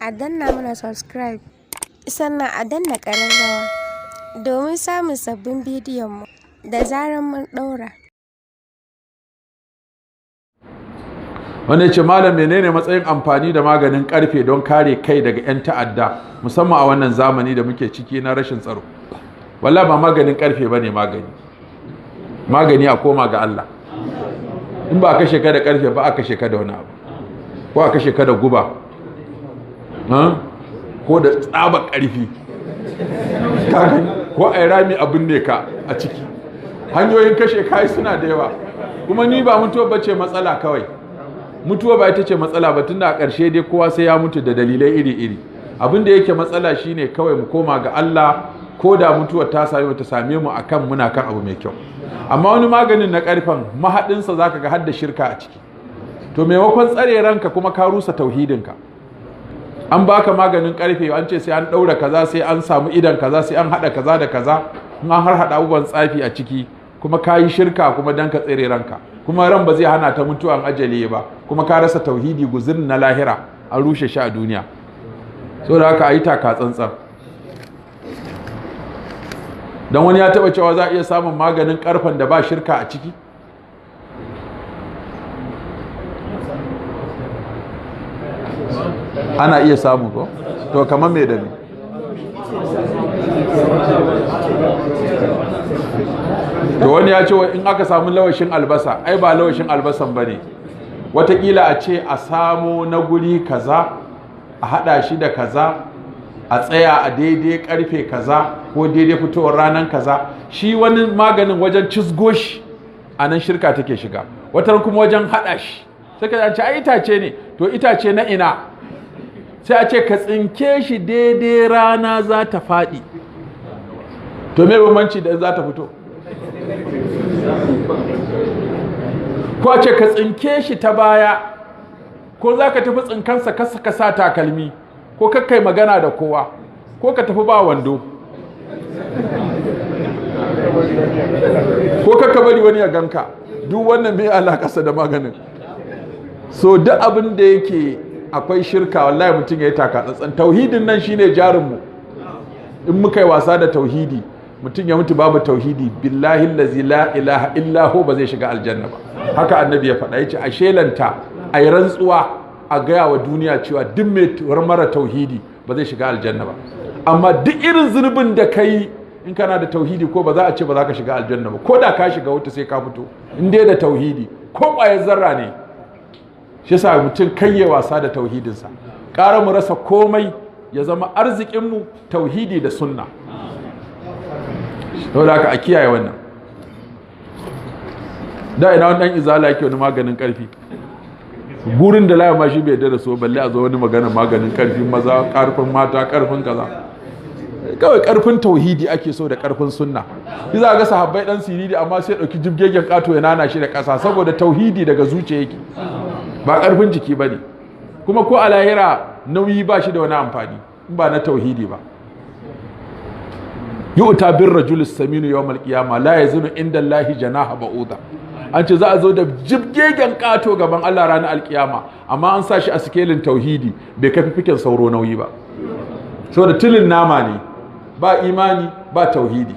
A danna mana subscribe sannan a danna ƙararrawa domin samun sabbin bidiyonmu da zarar mun ɗora. Wanda ce, malam, menene matsayin amfani da maganin karfe don kare kai daga 'yan ta'adda, musamman a wannan zamani da muke ciki na rashin tsaro? Walla ba maganin karfe ba ne magani. Magani a koma ga Allah. In ba a kashe ka da karfe ba, a kashe ka da wani abu, ko a kashe ka da guba, ko da tsaba karfi, ko a yi rami abin ne ka a ciki. Hanyoyin kashe kai suna da yawa. Kuma ni ba mutuwa bace matsala kawai, mutuwa ba ita ce matsala ba, tunda a ƙarshe dai kowa sai ya mutu da dalilai iri-iri. Abin da yake matsala shine kawai mu koma ga Allah, ko da mutuwar ta same ta same mu akan muna kan abu mai kyau. Amma wani maganin na karfen mahaɗinsa zaka ga hadda shirka a ciki. To maimakon tsare ranka kuma ka rusa tauhidinka. An baka maganin karfe, an ce sai an ɗaura kaza, sai an samu idan kaza, sai an haɗa kaza da kaza, in an har haɗa abubuwan tsafi a ciki, kuma ka yi shirka kuma dan ka tsere ranka, kuma ran ba zai hana ta mutuwan ajali ba, kuma ka rasa tauhidi, guzurin na lahira an rushe shi a duniya. Saboda haka a yi taka tsantsan. Don wani ya taba cewa za a iya samun maganin karfen da ba shirka a ciki. Ana iya samu ko? To kamar me da me? To wani ya ce in aka samu lawashin albasa, ai ba lawashin albasan ba ne. Watakila a ce a samo na guri kaza, a hada shi da kaza, a tsaya a daidai karfe kaza ko daidai fitowar ranar kaza. Shi wani maganin wajen cizgo shi a nan shirka take shiga, wata kuma wajen hada shi sai ka ce ai itace ne. To itace na ina? Sai a ce ka tsinke shi daidai rana za ta faɗi. To me bambanci da za ta fito? Ko a ce ka tsinke shi ta baya, ko za ka tafi tsinkansa ka sa takalmi, ko kakkai magana da kowa, ko ka tafi ba wando, ko kakka bari wani ya ganka. Duk wannan mai alakarsa da maganin? So duk abin da yake akwai shirka, wallahi mutum ya yi taka tsantsan. Tauhidin nan shine jarinmu. In muka yi wasa da tauhidi, mutum ya mutu babu tauhidi, billahi allazi la ilaha illa hu, ba zai shiga aljanna ba. Haka annabi ya faɗa, yace a shelanta, a yi rantsuwa, a gaya wa duniya cewa duk mai mara tauhidi ba zai shiga aljanna ba. Amma duk irin zunubin da ka yi, in kana da tauhidi, ko ba za a ce ba za ka shiga aljanna ba. Ko da ka shiga wuta sai ka fito, in dai da tauhidi, ko ƙwayar zarra ne. Shi yasa mutum kai ya wasa da tauhidinsa. Ƙara mu rasa komai, ya zama arzikinmu tauhidi da sunna. Saboda haka a kiyaye wannan. Da ina wani dan izala yake wani maganin karfi, gurin da laya ma shi bai da so, balle a zo wani magana maganin karfin maza, karfin mata, karfin kaza. Kawai karfin tauhidi ake so da karfin sunna. Shi za ga sahabbai dan siriri, amma sai dauki jibgegen kato ya nana shi da kasa, saboda tauhidi daga zuciya yake, ba karfin jiki bane. Kuma ko a lahira nauyi ba shi da wani amfani in ba na tauhidi ba. Yu'ta bir rajul saminu yawm al-qiyama la yazunu inda Allahi janaha ba'uda. An ce za a zo da jibgegen kato gaban Allah ranar alkiyama, amma an sa shi a sikelin tauhidi bai kafi fikin sauro nauyi ba, saboda tilin nama ne, ba imani ba tauhidi.